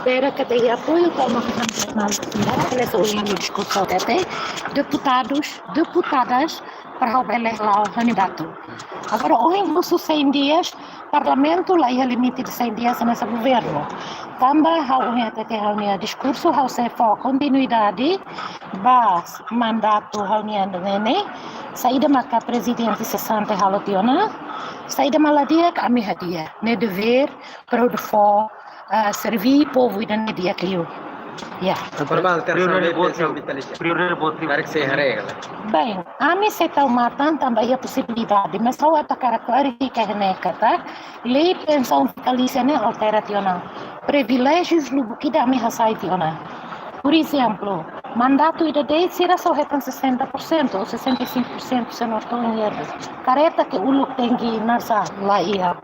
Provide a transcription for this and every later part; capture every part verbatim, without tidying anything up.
Espera katak iha apoiu tomak hanesan maluk sira, bele sai ohin ha'u-nia diskursu hatete, deputadus, deputadas, para ha'u bele la'o ha'u-nia datu. Agora, ohin husu cem dias, Parlamentu la iha limite de cem dias hanesan governu. Tanba ha'u ohin hatete ha'u-nia diskursu, ha'u sei fó kontinuidade ba mandatu ha'u-nian ne'e, saida maka prezidente sesante halo tiha ona, saida mak la di'ak ami hadi'a, ne'e devér para hodi fó, ah, serví povu ida-ne'e di'ak liu. Ya. Tanba alterasaun lei pensaun vitalísia. Prioridade boot, prioridade boot. Karik sei haree ka lae? Bem, ami sei tau matan tanba iha posibilidade, mas ha'u atu hakarak klarifika ne'e katak lei pensaun vitalísia ne'e altera tiha ona. Priviléjius lubuk ida ami hasai tiha ona. Por ezemplu, mandatu ida de'it sira só hetan sessenta por cento ou sessenta e cinco por cento, se não estou em erro. Karreta ke uluk tenke nasa la iha.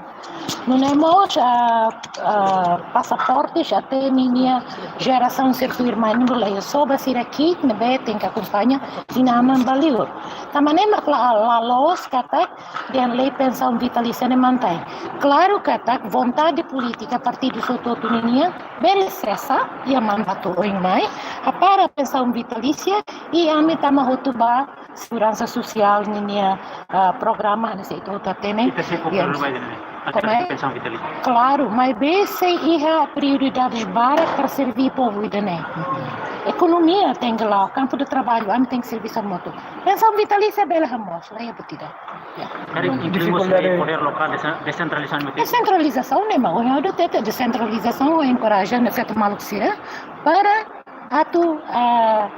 Nune'e mós, ah, ah, pasaporte até ninia jerasaun sira tuirmai ne'e la iha, só ba sira ki'ik ne'ebé tenke akompaña inan-aman ba liur. Tanba ne'e mak la, la loos katak dehan lei pensaun vitalísia ne'e mantein. Klaru katak vontade polítika partidu hotu-hotu ninian bele sesa iha mandatu oin mai, hapara pensaun vitalísia i ami tama hotu ba seguransa sosiál ninia, ah, programa, ne'e sei ita hotu hatene. Ita sei ko'alia. Ya, mais ne'e, até como é? Pensaun vitalísia. Klaru, maibé sei iha prioridades barak para serví povu ida-ne'e. Ekonomia tenke la'o, kampu de traballu, ami tenke serví hamutuk. Pensaun vitalísia bele hamoos, la iha buat ida. Ya. Karik inklui mós poder lokál desa-, desentralizasaun mete. Desentralizasaun ne'e mak ohin ha'u hatete, desentralizasaun hodi enkoraja ne'e feto maluk sira para atu, ah,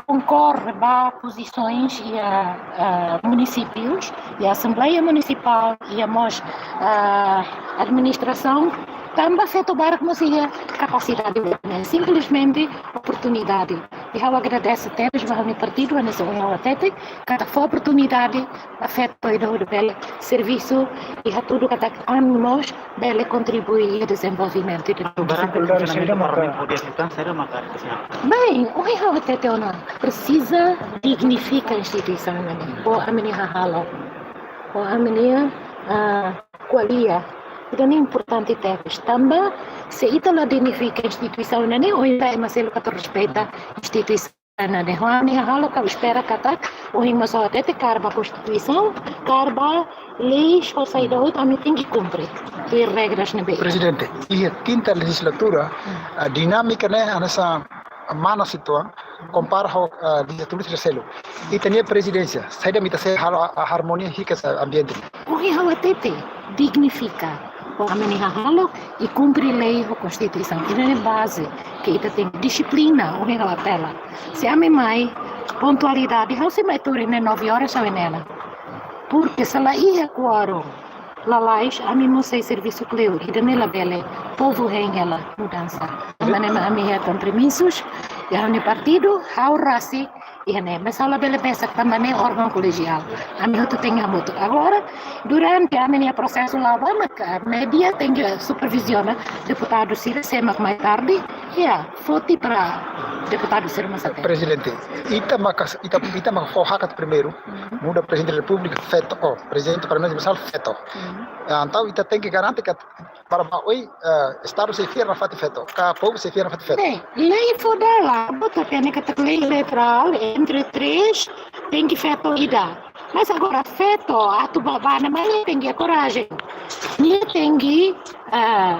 konkorre ba pozisoens iha, ah, munisípius, iha Asembleia Munisipál, iha mós, ah, administrasaun, tanba feto barak mós iha kapasidade, ne'e simplesmente oportunidade. I ha'u agradese tebes ba ha'u-nia partidu, hanesan ohin ha'u hatete, katak fó oportunidade ba feto ida hodi bele servisu i hatudu katak ami mós bele kontribui iha dezenvolvimentu ida. Durante o funcionamento do Parlamento, podia citar, saida maka, saida maka? Bem, ohin ha'u hatete ona, presiza dignifika instituisaun ne'e. Ho ami-nia hahalok, ho ami-nia, ah, ko'alia. Ida-ne'e importante tebes. Tanba se ita la dignifika instituisaun ne'e, oinsá ema seluk atu respeita instituisaun ne'e? Ho ami-nia hahalok ha'u espera katak ohin mós ha'u hatete, kaer ba Konstituisaun, kaer ba leis ho saida hotu ami tenke kumpre. Tuir regras ne'ebé. Prezidente, iha kinta lejizlatura, a dinámika ne'e hanesan mana situan, kompara ho, ah, lejizlatura sira seluk. Ita-nia prezidénsia, saida mak ita sei halo, ah, armonia hikas ambiente? Ohin ha'u hatete, dignifika ho ami-nia hahalok i kumpre lei ho Konstituisaun. Ida-ne'e baze ke ita tenke, dixiplina, ohin ha'u apela. Se ami mai pontualidade, ha'u sei mai tuur iha ne'e nove horas ha'u iha ne'e ona. Porque se la iha kuórum lalais, ami mós sei servisu kleur, ida-ne'e labele, povu hein hela mudansa. Tanba ne'e mak ami iha kompromisus, iha ami-nia partidu, ha'u rasik iha ne'e. Mas ha'u labele mesak tanba ne'e órgaun kolegiál. Ami hotu tenke hamutuk. Agora, durante ami-nia prosesu la'o ba, mak média tenke superviziona deputadu sira, sé mak mai tarde, ya, foti para deputadu sira mós hatene. Prezidente, ita maka, ita, ita maka fó hakat primeiru, muda Prezidente Repúblika feto, oh, Prezidente Parlamentu Universál feto. Mhm. Entaun ita tenke garante katak para ba oin, eh, Estadu sei fiar nafatin feto, ka povu sei fiar nafatin feto. Bem, lei fó dala, bota tene katak lei eleitoral entre três, tenke feto ida. Mas agora feto atu ba, ba ne'e mai tenke korajen. Nia tenke, eh,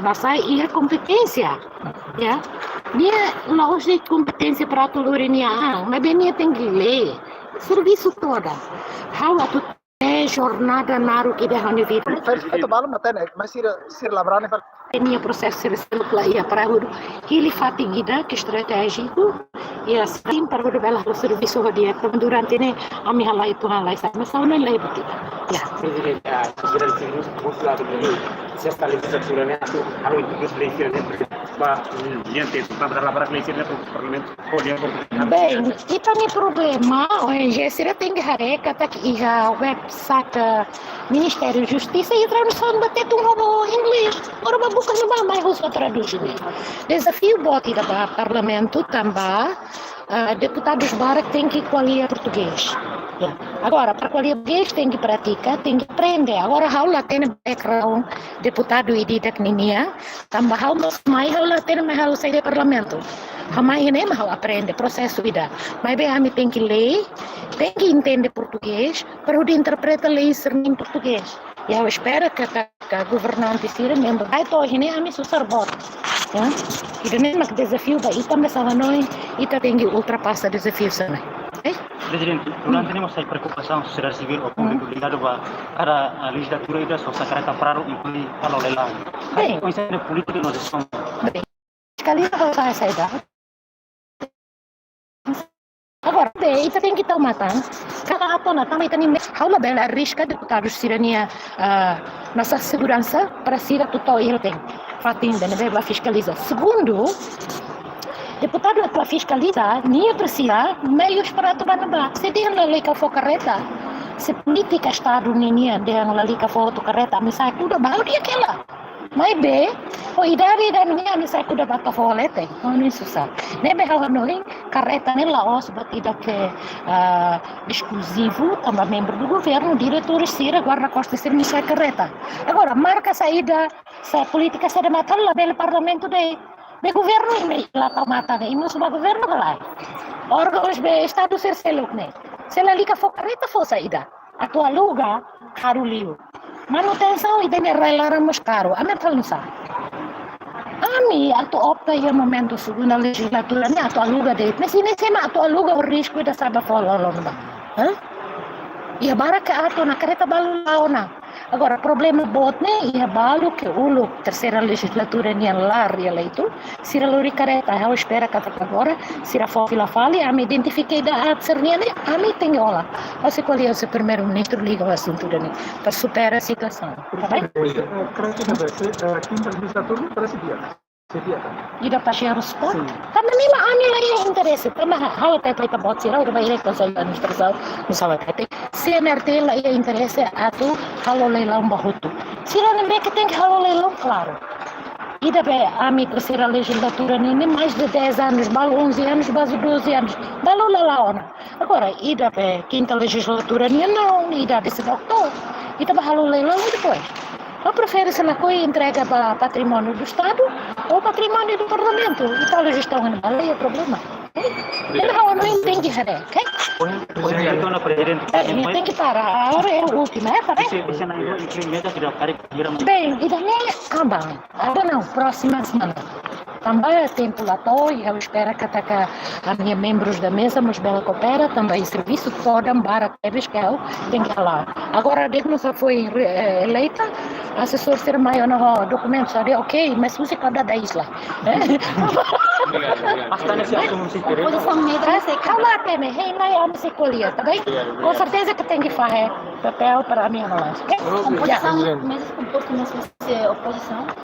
maibé iha kompeténsia. Ya. Nia la'ós de'it kompeténsia para atu lori nia an, maibé nia tenke lee. Servisu todan. Ha'u atu tau jornada naruk ida ha'u-nia vida. Feto, feto balu mak hatene, mas sira, sira labrani fal. Nia prosesu sira seluk la iha para hodi hili fatin ida ke estratéjiku, ya, sin para hodi bele halo servisu ho di'ak, tanba durante ne'e ami halai, atu halai, sa, mas ha'u ne'e laiha buat ida. Ya. Prezidente, ah, prezidente, se lei sira ne'e atu halo introdús lei sira ne'e ba, mm, diante, para labarik lei sira ne'e ba Parlamentu. Bem, ita-nia problema, O N G sira tenke haree katak iha website, eh, Ministériu Justisa iha tradusaun ba tetun ho inglés. Ora ba buka ne'ebá mai husu tradús ne'e. Dezafiu boot ida ba Parlamentu tanba ah, deputadus barak tenke ko'alia portugés. Ya. Agora, para ko'alia portugés, tenke pratika, tenke aprende. Agora, ha'u la hatene background deputadu ida-idak ninia, tanba ha'u mós mai, ha'u la hatene mai halo saida iha parlamentu. Ha'u mai ne'e mak ha'u aprende, prosesu ida. Maibé ami tenke lee, tenke entende portugés, para hodi interpreta lei sira-ne'e em portugés. Ya, ha'u espera katak, katak governante sira, membru, ai to hine ami susar bot. Ya. Ida-ne'e mak dezafiu ba ita, maibé ha'u hanoin ita tenke ultrapasa dezafiu sira-ne'e. Ok? Prezidente, durante ne'e mós iha preokupasaun sosiedade sivíl ou públiku ligadu ba kada, ah, lejizlatura ida sosa karreta Prado inklui halo leilaun. Bem. Konseptu polítika no jestaun. Bem. Fiskaliza halo saida? Agora, be, ita tenke tau matan. Kada atu ona, tanba ita-nia, ha'u labele arrisku deputadu sira-nia, ah, masa seguransa para sira atu tau iha fatin ida ne'ebé ba fiskaliza. Segundu, deputadu atu ba fiskaliza, nia presiza meius para atu ba ne'ebá. Se dehan lalika fó karreta, se polítika Estadu ninian dehan lalika fó hotu karreta, ami sa'e kuda, balu dia kela. Maibé, ho idade ida-ne'e ami sa'e kuda ba atu fó leten, ho ne'e susar. Ne'ebé ha'u hanoin, karreta ne'e la'ós buat ida ke, ah, eskluzivu, tanba membru do governu, diretór sira, guarda-kostas sira, nia sa'e karreta. Agora, marka saida, sa'e polítika saida matan labele parlamentu de'it. Be governu imi la tau matan ne'e, imi husu ba governu ka lae? Órgaun be Estadu sira seluk ne'e. Se lalika fó karreta fó saida. Atu aluga karu liu. Manutensaun ida-ne'e rai-laran mós karu. Ami atu halo nusá? Ami atu opta iha momentu segunda lejizlatura ne'e atu aluga de'it. Mas ne'e sira mak atu aluga ho risku ida sa'e ba fó lolon ba. Hã? Iha barak ke atu ona karreta balu la ona. Agora, problema boot ne'e iha balu ke uluk terseira lejizlatura nian laran iha eleitu, sira lori karreta, ha'u espera katak agora, sira fó fila fali, ami identifika ida aat sira-nian ne'e, ami tenke hola. Ha'u sei ko'alia ho señór Primeiru-Ministru liga ho asuntu ida-ne'e, para supera situasaun. Tá bem? Eh, karreta ne'e, eh, kinta lejizlatura, parese di'ak. Seria, kan? Ida para Xerox Sport? Sin. Tanba ne'e mak ami la iha interese, tanba ha'u hatete ba ita-boot sira, ita ba iha Konsellu Administrasaun, no sala tete. C N R T la iha interese atu halo leilaun ba hotu. Sira ne'ebé ke tenke halo leilaun, klaru. Ida be ami terseira lejizlatura ne'e, ne'e mais de dez anos, balu onze anos, balu doze anos, balu la la'o ona. Agora, ida be kinta lejizlatura ne'e, não, ida be se doktor. Ita ba halo leilaun depois. Ha'u prefere se lakohi entrega ba patrimóniu do Estadu ou patrimóniu do Parlamentu. Ita halo jestaun ne'e ba la iha problema. Entaun, ha'u hanoin tenke haree, ok? Pois, pois, entaun, na prezidente, eh, tenke para, agora é a última, é, para. Ese, ese na implementa, tidak tarik, kira. Bem, ida-ne'e aban, aban não, próxima semana. Tanba tempu la to'o, ha'u espera katak ami-nia membrus da meza mós bele koopera, tanba servisu todan barak tebes ke ha'u tenke hala'o. Agora, desde que foi re-, eh, eleita, asesór sira mai ona ho dokumentu, sabe? Ok, mas husi kada da isla. Obrigado, obrigado. Mas tá nesse assunto, se interessa. Oposisaun ne'e, eh, sei kala teme, hei, mai ami sei ko'alia, tá bem? Obrigado, obrigado. Com certeza que tenke fahe papél para ami, não é? Ok? Obrigado. Oposisaun, mas esse composto não sei se é oposisaun.